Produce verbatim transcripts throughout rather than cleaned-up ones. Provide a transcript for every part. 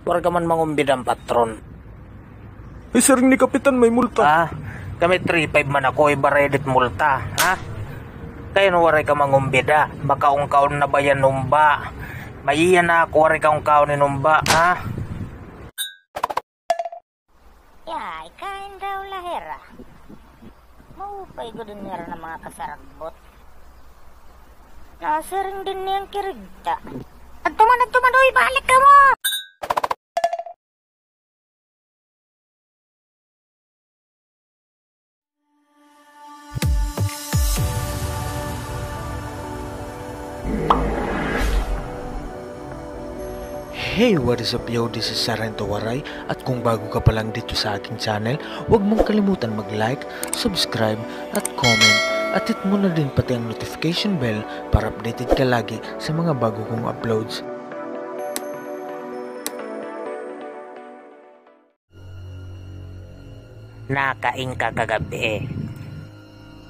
Waray ka man mangumbida, patron. Ay, siring ni Kapitan, may multa. Ah, kami three five man ako, ibaray dit multa, ha? Kay ano waray ka mangumbida, makaungkaon na ba yan numba? Maiya na ako, waray ka ungkaon ni numba, ha? Yay, kain daw la hira. Maupay gud ini hira nga mga kasaragbot. Nasiring dinhi an kirigta. Adto man, adto man, uy, balik kamo! Hey, what is up, yo? This is Sargento Waray, at kung bago ka pa lang dito sa aking channel, huwag mong kalimutan mag-like, subscribe, at comment, at hit mo na din pati ang notification bell para updated ka lagi sa mga bago kong uploads. Nakain ka kagab-i?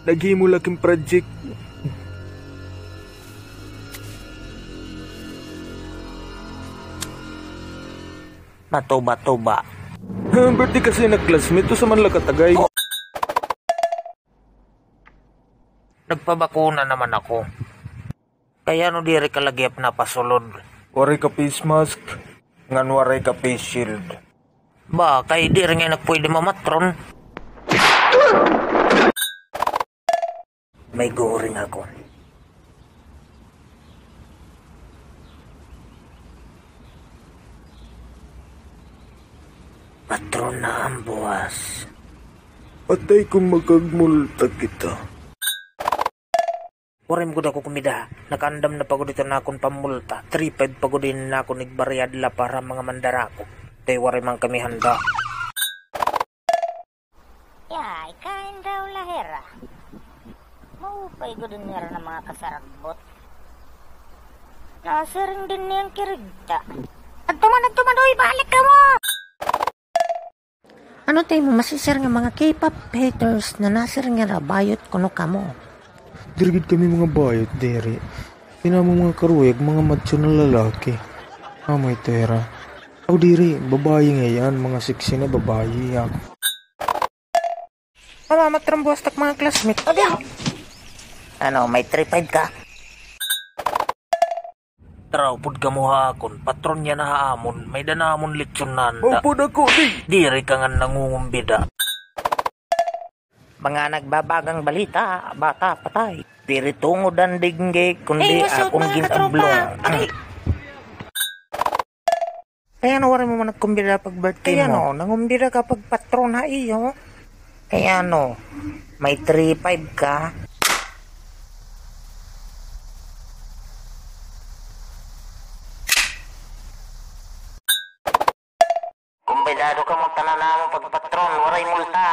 Naghimo la ak hin project. Matuba-tuba. Ha, birthday kasi na classmate, usa man la ka tagay. Nagpabakuna naman ako. Kay ano diri ka lagi napasulod? Waray ka face mask, ngan waray ka face shield. Ba, kay diri ngay-an ak pwede mamatron. May guring ako. Patron na an buwas. Patay kon makagmulta kita. Waray man gud ako kumida. Nakaandam na pa gud ito na akon pamulta. Three five pa gud ini na akon igbarayad la para mga mandarako. Kay waray man kami handa. Yay, kain daw la hira. Maupay gud ini hira nga mga kasaragbot. Nasiring dinhi an kirigta. Adto man, adto man, uy, balik kamo! Ano it imo masisir nga mga K-pop haters nga nasiring nga bayot kuno kamo? Diri gud kami mga bayot, diri. Kay an amon mga karuyag, mga macho na lalaki. Amo ito hira. Ako diri, babayi ngay-an, mga sexy na babayi ako. Mama, matrambos tak mga classmate. Ano, may three five ka? Tara, upod kamo ha akon, patron yana ha amon, may-ada namon litson na handa. Upod ako, di. Diri ka nga nangungumbida. Mga nagbabagang balita, bata patay. Diri tungod an dengue, kundi akon gin-ablong. Kay ano waray mo man nagkumbida pag-birthday mo? Kay ano, nangumbida ka pagpatron ha iyo? Kay ano, may three five ka? Kumbidado kamo tanan ha amon pagpatron, waray multa.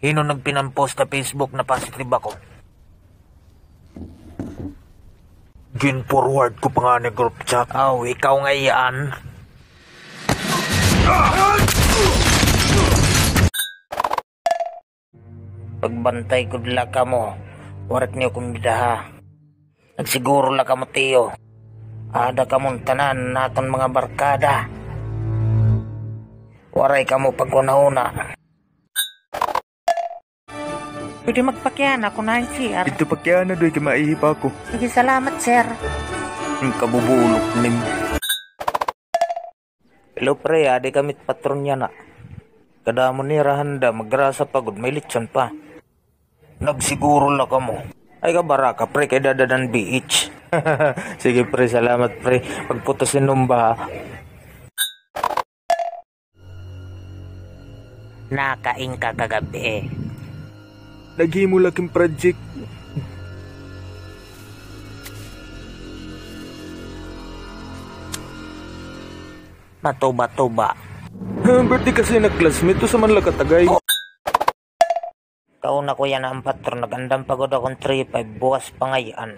Hin-o nagpinampost ha Facebook na positive ako? Gin-forward ko pa ngani group chat. Aw, ikaw ngay-an. Pagbantay gud la kamo, waray niyo kumbidaha. Nagsiguro la kamo, tiyo. Aada kamon tanan naton mga barkada. Waray kamo paghunahuna. Pwede magpakiana kon naay C R? Didto pakiana, Doy, kay maihi pa ako. Sige, salamat, sir. An kabubulok nim. Hello, pre, adi kami patron yana. Kadamo nira handa, magrasa pa gud, may litson pa. Nagsiguro la kamo. Ay, kabaraka, pre, kay dada an B H. Sige, pre, salamat, pre. Pagputos hin numba, ha. Nakain ka kagab-i? Naghimo la ak hin project. Matuba-tuba. Ha, birthday kasi na classmate, usa man la ka tagay. Kauna ko yana an patron, nag-andam pa gud akon three five, buwas pa ngay-an.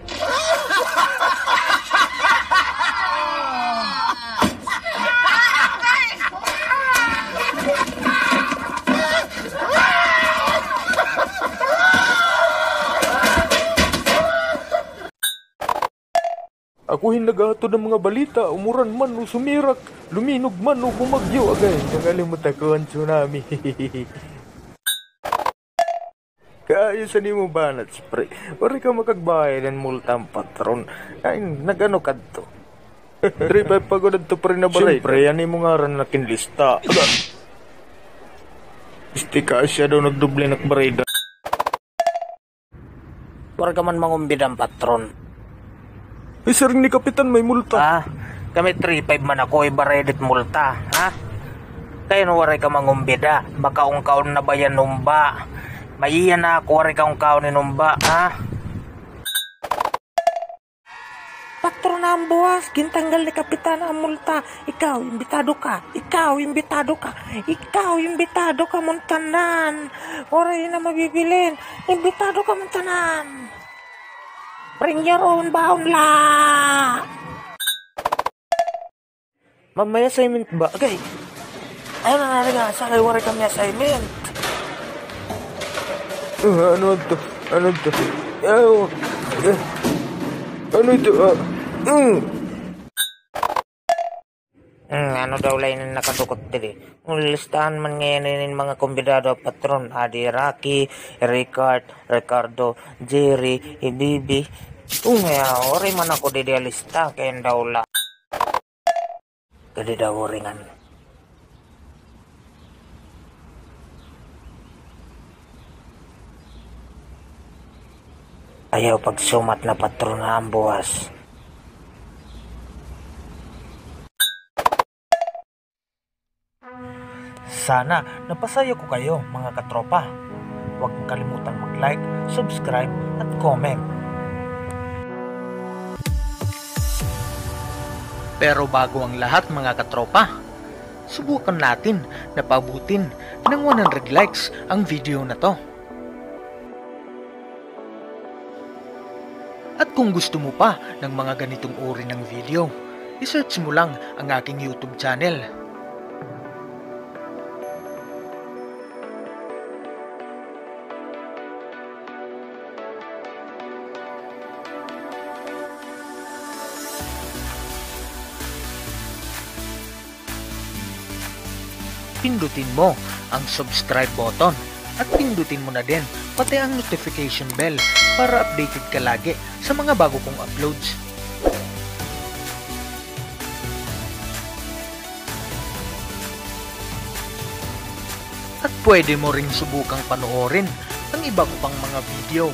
Ako hin naghahatod han mga balita, umuran man o sumirak, luminog man o bumagyo, agay, nangalimot ako han tsunami. Kaayo sa nimo banat, pre. Waray ka makagbayad han multa han patron. Ay, nag-ano kadto? Three five pa gud adto, pre, na barayda. Siyempre, an imo ngaran nakinlista. Isti ka, siya daw nagdoble nak barayda. Waray ka man mangumbida han patron. Ay, siring ni Kapitan, may multa. Ah, kami three five man ako, ibaray dit multa, ha? Kay ano waray ka mangumbida, makaon-kaon na ba yan humba? Maiya na ako, waray ka kaon-kaon hin humba, ha? Patron, an buwas, gintanggal ni Kapitan an multa. Ikaw, imbitado ka. Ikaw, imbitado ka. Ikaw, imbitado kamon tanan. Waray na mabibilin. Imbitado kamon tanan. Bring your own baon la. Ma'am, may assignment ba? Agay. Ayaw na natin nga, sa kay waray kami assignment. Ah, ano to? Ano to? Ayaw. Ah. Ano ito? Ah. Mm. Mm, ano daw la ini nakadukot diri? Listahan man ngay-an ini hin mga kumbidado, patron. Adi Rocky, Ricard, Ricardo, Jerry, Ibibi. Unya, waray man ako didi ha lista, kay daw la. Kadi daw uringan. Ayaw pagsumat na, patron, ha, an buwas. Sana napasaya ko kayo, mga katropa. Huwag kalimutan mag-like, subscribe, at comment. Pero bago ang lahat, mga katropa, subukan natin na paabutin ng one hundred likes ang video na 'to. At kung gusto mo pa ng mga ganitong uri ng video, i-search mo lang ang aking YouTube channel. Pindutin mo ang subscribe button at pindutin mo na din pati ang notification bell para updated ka lagi sa mga bago kong uploads. At pwede mo ring subukang panoorin ang iba ko pang mga video.